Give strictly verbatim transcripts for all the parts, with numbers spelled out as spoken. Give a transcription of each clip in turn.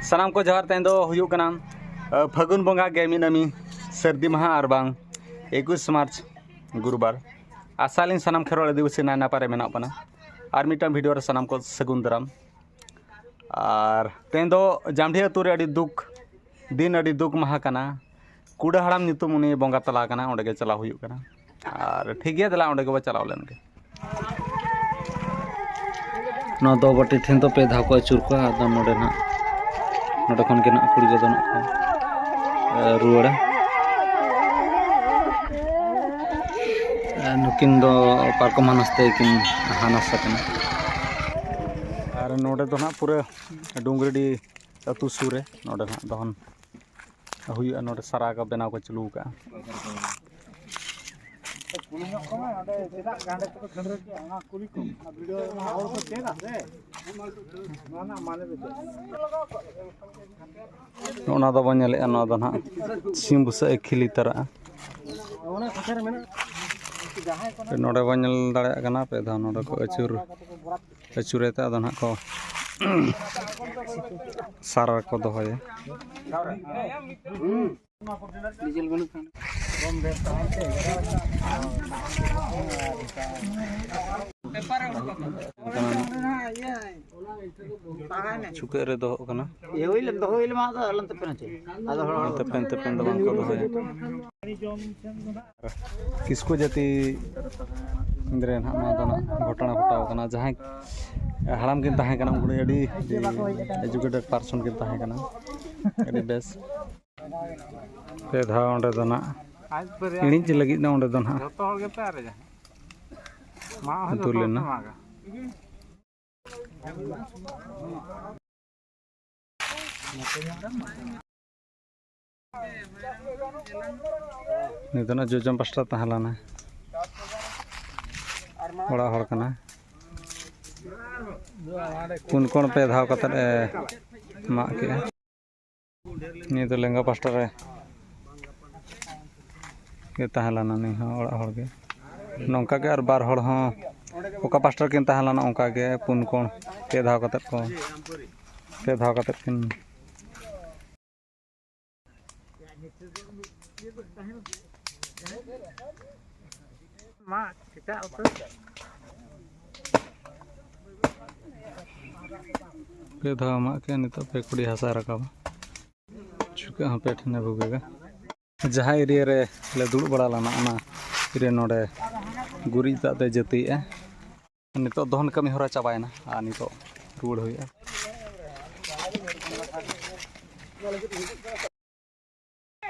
ᱥᱟᱱᱟᱢ ᱠᱚ ᱡᱚᱦᱟᱨ᱾ ᱛᱮᱦᱮᱧ ᱫᱚ ᱦᱩᱭᱩᱜ ᱠᱟᱱᱟ, ᱟ, ᱯᱷᱟᱹᱜᱩᱱ ᱵᱚᱸᱜᱟ ᱜᱮ ᱢᱤᱱᱟᱹᱢᱤ ᱥᱟᱹᱨᱫᱤ ᱢᱟᱦᱟ ᱟᱨ ᱵᱟᱝ ᱮᱠᱩᱥ ᱢᱟᱨᱪ ᱜᱩᱨᱩᱵᱟᱨ᱾ ᱟᱥᱟᱭᱟᱞᱤᱧ ᱥᱟᱱᱟᱢ ᱠᱷᱮᱨᱣᱟᱲ ᱟᱹᱫᱤᱵᱟᱹᱥᱤ ᱱᱟᱭ ᱱᱟᱯᱟᱭ ᱨᱮ ᱢᱮᱱᱟᱜ ᱵᱚᱱᱟ᱾ ᱟᱨ ᱢᱤᱫᱴᱟᱝ ᱵᱷᱤᱰᱤᱭᱳ ᱨᱮ ᱥᱟᱱᱟᱢ ᱠᱚ ᱥᱟᱹᱜᱩᱱ ᱫᱟᱨᱟᱢ᱾ ᱟᱨ ᱛᱮᱦᱮᱧ ᱫᱚ ᱡᱟᱢᱰᱷᱤ ᱟᱹᱛᱩ ᱨᱮ ᱟᱹᱰᱤ ᱫᱩᱠ ᱫᱤᱱ, ᱟᱹᱰᱤ ᱫᱩᱠ ᱢᱟᱦᱟ ᱠᱟᱱᱟ᱾ ᱠᱩᱰᱟᱹ ᱦᱟᱲᱟᱢ ᱧᱩᱛᱩᱢ ᱩᱱᱤ ᱵᱚᱸᱜᱟ ᱛᱟᱞᱟ ᱟᱠᱟᱱᱟ, ᱚᱸᱰᱮ ᱜᱮ ᱪᱟᱞᱟᱣ ᱦᱩᱭᱩᱜ ᱠᱟᱱᱟ᱾ ᱟᱨ ᱴᱷᱤᱠ ᱜᱮᱭᱟ, ᱫᱮᱞᱟ ᱚᱸᱰᱮ ᱜᱮᱵᱚ ᱪᱟᱞᱟᱣ ᱞᱮᱱ ᱜᱮ᱾ ᱱᱚᱣᱟ ᱫᱚ ᱵᱟᱹᱴᱤ ᱴᱷᱮᱱ ᱫᱚ ᱯᱮ ᱫᱷᱟᱣ ᱠᱚ ᱟᱹᱪᱩᱨ ᱠᱚᱣᱟ᱾ ᱟᱫᱚ ᱱᱚᱰᱮ ᱱᱟᱜ, ᱱᱚᱰᱮ ᱠᱷᱚᱱ ᱜᱮ ᱱᱟᱜ ᱠᱩᱲᱤ ᱠᱚᱫᱚ ᱱᱟᱜ ᱠᱚ, ᱮ, ᱨᱩᱣᱟᱹᱲᱟ᱾ ᱟᱨ ᱱᱩᱠᱤᱱ ᱫᱚ ᱯᱟᱨᱠᱚᱢ ᱦᱟᱱᱟᱥ ᱛᱮ ᱠᱤᱱ ᱦᱟᱱᱟᱥ ᱟᱠᱟᱱᱟ᱾ ᱟᱨ ᱱᱚᱰᱮ ᱫᱚ ᱱᱟᱜ ᱯᱩᱨᱟᱹ ᱰᱩᱝᱜᱽᱨᱤᱰᱤ ᱟᱹᱛᱩ ᱥᱩᱨ ᱨᱮ ᱱᱚᱰᱮ ᱱᱟᱜ ᱫᱚᱦᱚᱱ ᱦᱩᱭᱩᱜᱼᱟ᱾ ᱱᱚᱰᱮ ᱥᱟᱨᱟ ᱠᱚ ᱵᱮᱱᱟᱣ ᱠᱚ ᱪᱟᱹᱞᱩ ᱟᱠᱟᱫᱼᱟ᱾ ᱠᱩᱞᱤ ᱧᱚᱜ ᱠᱚᱢᱮ, ᱚᱸᱰᱮ ᱪᱮᱫᱟᱜ ᱜᱟᱸᱰᱮ ᱛᱮᱠᱚ ᱠᱷᱟᱹᱲ ᱠᱮᱜᱼᱟ, ᱚᱱᱟ ᱠᱩᱞᱤ ᱠᱚᱢ᱾ ᱚᱱᱟ ᱵᱷᱤᱰᱤᱭᱳ ᱨᱮ ᱦᱚᱲ ᱠᱚ ᱪᱮᱫᱟ ᱥᱮ, ᱱᱚᱣᱟ ᱨᱮᱱᱟᱜ ᱢᱟᱱᱮ ᱫᱚ ᱪᱮᱫ? ᱱᱚᱜᱼᱚ ᱱᱟ ᱫᱚᱵᱚᱱ ᱧᱮᱞᱮᱫᱼᱟ, ᱱᱚᱣᱟ ᱫᱚ ᱱᱟᱦᱟᱜ ᱥᱤᱢ ᱵᱩᱥᱟᱹᱜ ᱮ ᱠᱷᱤᱞᱤ ᱛᱟᱨᱟᱜᱼᱟ᱾ ᱚᱱᱟ ᱠᱟᱛᱷᱟ ᱨᱮ ᱢᱮᱱᱟᱜᱼᱟ, ᱡᱟᱦᱟᱸᱭ ᱠᱚ ᱱᱚᱰᱮ ᱵᱚᱱ ᱧᱮᱞ ᱫᱟᱲᱮᱭᱟᱜ ᱠᱟᱱᱟ, ᱯᱮ ᱫᱷᱟᱣ ᱱᱚᱰᱮ ᱠᱚ ᱟᱹᱪᱩᱨ, ᱟᱹᱪᱩᱨᱮ ᱛᱮ ᱟᱫᱚ ᱱᱟᱦᱟᱜ ᱠᱚ ᱥᱟᱨ ᱨᱮᱠᱚ ᱫᱚᱦᱚᱭᱟ᱾ ᱰᱤᱡᱮᱞ ᱵᱟᱹᱱᱩᱜ ᱠᱷᱟᱱ᱾ ᱪᱩᱠᱟᱹᱜ ᱨᱮ ᱫᱚᱦᱚᱜ ᱠᱟᱱᱟ᱾ ᱤᱭᱟᱹ ᱦᱩᱭ ᱞᱮᱱ, ᱫᱚᱦᱚ ᱦᱩᱭ ᱞᱮᱢᱟ, ᱟᱫᱚ ᱟᱞᱚᱢ ᱛᱮᱯᱮᱱ ᱦᱚᱪᱚᱭ᱾ ᱟᱫᱚ ᱦᱚᱲ ᱛᱮᱯᱮᱱ, ᱛᱮᱯᱮᱱ ᱫᱚ ᱵᱟᱝ ᱠᱚ ᱫᱚᱦᱚᱭᱟ᱾ ᱠᱤᱥᱠᱩ ᱡᱟᱹᱛᱤ ᱨᱮ ᱱᱟᱦᱟᱜ ᱱᱚᱣᱟ ᱫᱚ ᱱᱟᱦᱟᱜ ᱜᱷᱚᱴᱚᱱᱟ ᱜᱷᱚᱴᱟᱣ ᱠᱟᱱᱟ᱾ ᱡᱟᱦᱟᱸᱭ ᱦᱟᱲᱟᱢ ᱠᱤᱱ ᱛᱟᱦᱮᱸ ᱠᱟᱱᱟ, ᱩᱱᱠᱤᱱ ᱟᱹᱰᱤ educated person ᱠᱤᱱ ᱛᱟᱦᱮᱸ ᱠᱟᱱᱟ, ᱟᱹᱰᱤ ᱵᱮᱥ᱾ ᱯᱮ ᱫᱷᱟᱣ ᱚᱸᱰᱮ ᱫᱚ ᱱᱟᱦᱟᱜ ᱤᱬᱤᱡ ᱞᱟᱹᱜᱤᱫ ᱫᱚ ᱚᱸᱰᱮ ᱫᱚ ᱱᱟᱦᱟᱜ ᱡᱚᱛᱚ ᱦᱚᱲ ᱜᱮᱯᱮ ᱟᱨᱮᱡᱟ᱾ ᱢᱟᱜ ᱦᱚᱸ ᱟᱹᱛᱩ ᱡᱚᱛᱚ ᱦᱚᱲ ᱞᱮᱱᱟ᱾ ᱯᱮ ᱢᱟᱜᱟ᱾ ᱱᱤᱛᱚᱜ ᱡᱚᱡᱚᱢ ᱯᱟᱥᱴᱟ ᱛᱟᱦᱮᱸ ᱞᱮᱱᱟ ᱚᱲᱟᱜ ᱦᱚᱲ ᱠᱟᱱᱟ᱾ ᱯᱩᱱ ᱠᱚᱬ ᱯᱮ ᱫᱷᱟᱣ ᱠᱟᱛᱮᱫ ᱮ ᱢᱟᱜ ᱠᱮᱜᱼᱟ᱾ ᱱᱤᱭᱟᱹ ᱫᱚ ᱞᱮᱸᱜᱟ ᱯᱟᱥᱴᱟ ᱨᱮ ᱜᱮ ᱛᱟᱦᱮᱸ ᱞᱮᱱᱟ, ᱱᱩᱭ ᱦᱚᱸ ᱚᱲᱟᱜ ᱦᱚᱲ ᱜᱮ᱾ ᱱᱚᱝᱠᱟ ᱜᱮ ᱟᱨ ᱵᱟᱨ ᱦᱚᱲ ᱦᱚᱸ ᱚᱠᱟ ᱯᱟᱥᱴᱟ ᱨᱮᱠᱤᱱ ᱛᱟᱦᱮᱸ ᱞᱮᱱᱟ, ᱚᱱᱠᱟ ᱜᱮ ᱯᱩᱱ ᱠᱚᱬ ᱯᱮ ᱫᱷᱟᱣ ᱠᱟᱛᱮᱫ ᱠᱚ, ᱯᱮ ᱫᱷᱟᱣ ᱠᱟᱛᱮᱫ ᱠᱤᱱ᱾ ᱢᱟ ᱮᱴᱟᱜ ᱩᱛᱟᱹᱨ᱾ ᱯᱮ ᱫᱷᱟᱣ ᱢᱟᱜ ᱠᱮᱫ, ᱱᱤᱛᱚᱜ ᱯᱮ ᱠᱩᱰᱤ ᱦᱟᱥᱟ ᱨᱟᱠᱟᱵᱟ᱾ ᱪᱩᱠᱟᱹᱜ ᱦᱚᱸ ᱯᱮ ᱴᱷᱮᱱᱮ ᱵᱷᱩᱜᱟᱹᱜᱟ᱾ ᱡᱟᱦᱟᱸ area ᱨᱮ ᱞᱮ ᱫᱩᱲᱩᱵ ᱵᱟᱲᱟ ᱞᱮᱱᱟ, ᱚᱱᱟ area ᱱᱚᱰᱮ ᱜᱩᱨᱤᱡ ᱫᱟᱜ ᱛᱮ ᱡᱟᱹᱛᱤᱭᱮᱜᱼᱟ᱾ ᱱᱤᱛᱚᱜ ᱫᱚᱦᱚᱱ ᱠᱟᱹᱢᱤ ᱦᱚᱨᱟ ᱪᱟᱵᱟᱭᱮᱱᱟ ᱟᱨ ᱱᱤᱛᱚᱜ ᱨᱩᱣᱟᱹᱲ ᱦᱩᱭᱩᱜᱼᱟ᱾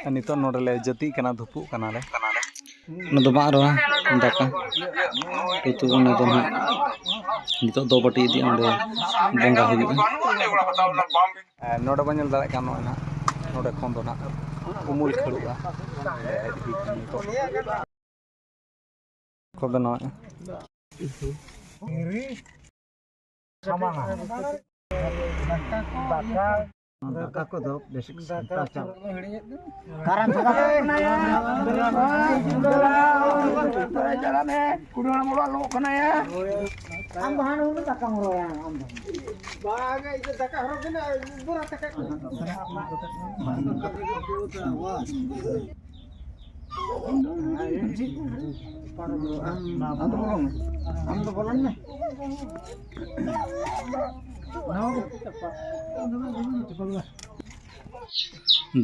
ᱟᱨ ᱱᱤᱛᱚᱜ ᱱᱚᱰᱮ ᱞᱮ ᱡᱟᱹᱛᱤᱜ ᱠᱟᱱᱟ, ᱫᱷᱩᱯᱩᱜ ᱠᱟᱱᱟᱞᱮ᱾ ᱚᱱᱟ ᱫᱚ ᱵᱟᱝ ᱨᱮᱦᱚᱸ ᱫᱟᱠᱟ ᱩᱛᱩ, ᱚᱱᱟ ᱫᱚ ᱱᱟᱦᱟᱜ ᱱᱤᱛᱚᱜ ᱫᱚ ᱵᱟᱹᱴᱤ ᱤᱫᱤ, ᱚᱸᱰᱮ ᱵᱚᱸᱜᱟ ᱦᱩᱭᱩᱜᱼᱟ᱾ ᱟᱨ ᱱᱚᱰᱮ ᱵᱚᱱ ᱧᱮᱞ ᱫᱟᱲᱮᱭᱟᱜ ᱠᱟᱱ, ᱱᱚᱜᱼᱚᱭ ᱱᱟᱦᱟᱜ ᱱᱚᱰᱮ ᱠᱷᱚᱱ ᱫᱚ ᱱᱟᱦᱟᱜ ᱩᱢᱩᱞ ᱠᱷᱟᱹᱲᱩᱜᱼᱟ᱾ ᱠᱚ ᱵᱮᱱᱟᱣᱮᱫᱼᱟ᱾ ᱫᱟᱠᱟ ᱠᱚᱫᱚ ᱵᱮᱥᱤ ᱥᱟᱱᱛᱟᱲ ᱪᱟᱞᱟᱜ᱾ ᱠᱟᱨᱟᱢ ᱥᱟᱫᱟ ᱠᱟᱱᱟᱭᱟ᱾ ᱠᱩᱲᱤ ᱦᱚᱲ ᱵᱚᱞᱚ ᱞᱚᱜ ᱠᱟᱱᱟᱭᱟ᱾ ᱟᱢ ᱫᱚ ᱦᱟᱱᱮ ᱩᱱᱟᱹᱜ ᱫᱟᱠᱟᱢ ᱨᱚᱭᱟ, ᱟᱢ ᱫᱚ᱾ ᱵᱟᱝ, ᱤᱧ ᱫᱚ ᱫᱟᱠᱟ ᱦᱚᱨᱚᱜ ᱜᱮ ᱱᱟᱜ ᱵᱚᱨᱟ ᱫᱟᱠᱟ ᱠᱚ᱾ ᱟᱢ ᱫᱚ ᱵᱚᱞᱚᱱ ᱢᱮ᱾ ᱟᱢ ᱫᱚ ᱵᱚᱞᱚᱱ ᱢᱮ᱾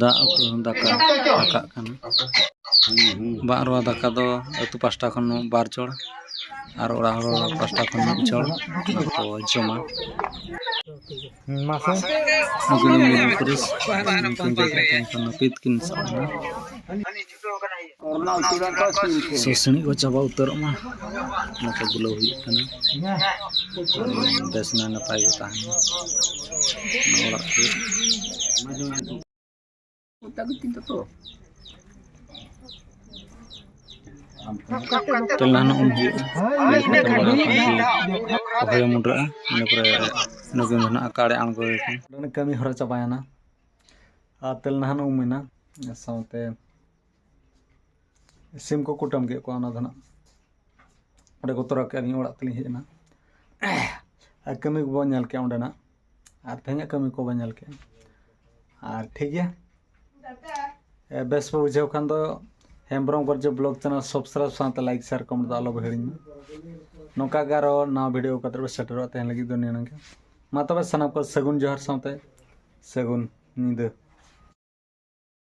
ᱫᱟᱜ ᱩᱛᱩ ᱫᱟᱠᱟ ᱨᱟᱠᱟᱵ ᱠᱟᱱᱟ᱾ ᱵᱟᱝ ᱨᱮᱦᱚᱸ ᱫᱟᱠᱟ ᱫᱚ ᱟᱹᱛᱩ ᱯᱟᱥᱴᱟ ᱠᱷᱚᱱ ᱵᱟᱨ ᱪᱚᱲ ᱟᱨ ᱚᱲᱟᱜ ᱦᱚᱲ ᱯᱟᱥᱴᱟ ᱠᱷᱚᱱ ᱢᱤᱫ ᱪᱚᱲ ᱚᱱᱟ ᱠᱚ ᱡᱚᱢᱟ᱾ ᱢᱟᱥᱮ᱾ ᱱᱩᱠᱤᱱ ᱫᱚ ᱢᱤᱨᱩ ᱯᱩᱨᱩᱥ, ᱱᱩᱠᱤᱱ ᱫᱚ ᱮᱠᱷᱚᱱ ᱱᱟᱹᱯᱤᱛ ᱠᱤᱱ ᱥᱟᱵ ᱮᱱᱟ᱾ ᱥᱚᱥᱱᱤ ᱠᱚ ᱪᱟᱵᱟ ᱩᱛᱟᱹᱨᱚᱜ ᱢᱟ, ᱚᱱᱟ ᱠᱚ ᱵᱩᱞᱟᱹᱣ ᱦᱩᱭᱩᱜ ᱠᱟᱱᱟ᱾ ᱵᱮᱥ ᱱᱟᱭ ᱱᱟᱯᱟᱭ ᱜᱮ ᱛᱟᱦᱮᱱ ᱢᱟ ᱚᱲᱟᱜ ᱠᱚ᱾ ᱛᱮᱞᱱᱟᱦᱟᱱ ᱩᱢ ᱦᱩᱭᱩᱜᱼᱟ᱾ ᱤᱱᱟᱹ ᱯᱚᱨᱮ ᱢᱚᱲᱟ ᱯᱟᱹᱧᱪᱤ ᱠᱚ ᱦᱚᱭᱚ ᱢᱩᱰᱨᱟᱹᱜᱼᱟ᱾ ᱤᱱᱟᱹ ᱯᱚᱨᱮ ᱱᱩᱠᱤᱱ ᱫᱚ ᱱᱟᱜ ᱟᱠᱟᱲᱮ ᱟᱬᱜᱚᱭᱟᱠᱚ᱾ ᱚᱸᱰᱮᱱᱟᱜ ᱠᱟᱹᱢᱤ ᱦᱚᱨᱟ ᱪᱟᱵᱟᱭᱮᱱᱟ᱾ ᱟᱨ ᱛᱮᱞᱱᱟᱦᱟᱱ ᱩᱢ ᱮᱱᱟ᱾ ᱥᱟᱶᱛᱮ ᱥᱤᱢ ᱠᱚ ᱠᱩᱴᱟᱹᱢ ᱠᱮᱫ ᱠᱚᱣᱟ, ᱚᱱᱟ ᱫᱚ ᱱᱟᱜ ᱚᱸᱰᱮ ᱠᱚ ᱛᱚᱨᱟ ᱠᱮᱫ ᱞᱤᱧ, ᱚᱲᱟᱜ ᱛᱮᱞᱤᱧ ᱦᱮᱡ ᱮᱱᱟ᱾ ᱟᱨ ᱠᱟᱹᱢᱤ ᱠᱚᱵᱚᱱ ᱧᱮᱞ ᱠᱮᱜᱼᱟ ᱚᱸᱰᱮᱱᱟᱜ, ᱟᱨ ᱛᱮᱦᱮᱧᱟᱜ ᱠᱟᱹᱢᱤ ᱠᱚᱵᱚᱱ ᱧᱮᱞ ᱠᱮᱜᱼᱟ᱾ ᱟᱨ ᱴᱷᱤᱠ ᱜᱮᱭᱟ, ᱮ, ᱵᱮᱥ ᱯᱮ ᱵᱩᱡᱷᱟᱹᱣ ᱠᱷᱟᱱ ᱫᱚ ᱦᱮᱢᱵᱨᱚᱢ ᱵᱚᱨᱡᱚ ᱵᱞᱚᱜ ᱪᱮᱱᱮᱞ ᱥᱟᱵᱥᱠᱨᱟᱭᱤᱵ ᱥᱟᱶᱛᱮ ᱞᱟᱭᱤᱠ, ᱥᱮᱭᱟᱨ, ᱠᱚᱢᱮᱱᱴ ᱫᱚ ᱟᱞᱚ ᱵᱚ ᱦᱤᱲᱤᱧ ᱢᱟ᱾ ᱱᱚᱝᱠᱟ ᱜᱮ ᱟᱨᱚ ᱱᱟᱣᱟ ᱵᱷᱤᱰᱤᱭᱳ ᱠᱟᱛᱮ ᱵᱚ ᱥᱮᱴᱮᱨᱚᱜᱼᱟ᱾ ᱛᱮᱦᱮᱧ ᱞᱟᱹᱜᱤᱫ ᱫᱚ ᱱᱤᱭᱟᱹ ᱱᱚᱝᱠᱟ᱾ ᱢᱟ ᱛᱚᱵᱮ ᱥᱟᱱᱟᱢ ᱠᱚ ᱥᱟᱹᱜᱩᱱ ᱡᱚᱦᱟᱨ ᱥᱟᱶᱛᱮ ᱥᱟᱹᱜᱩᱱ ᱧᱤᱫᱟᱹ᱾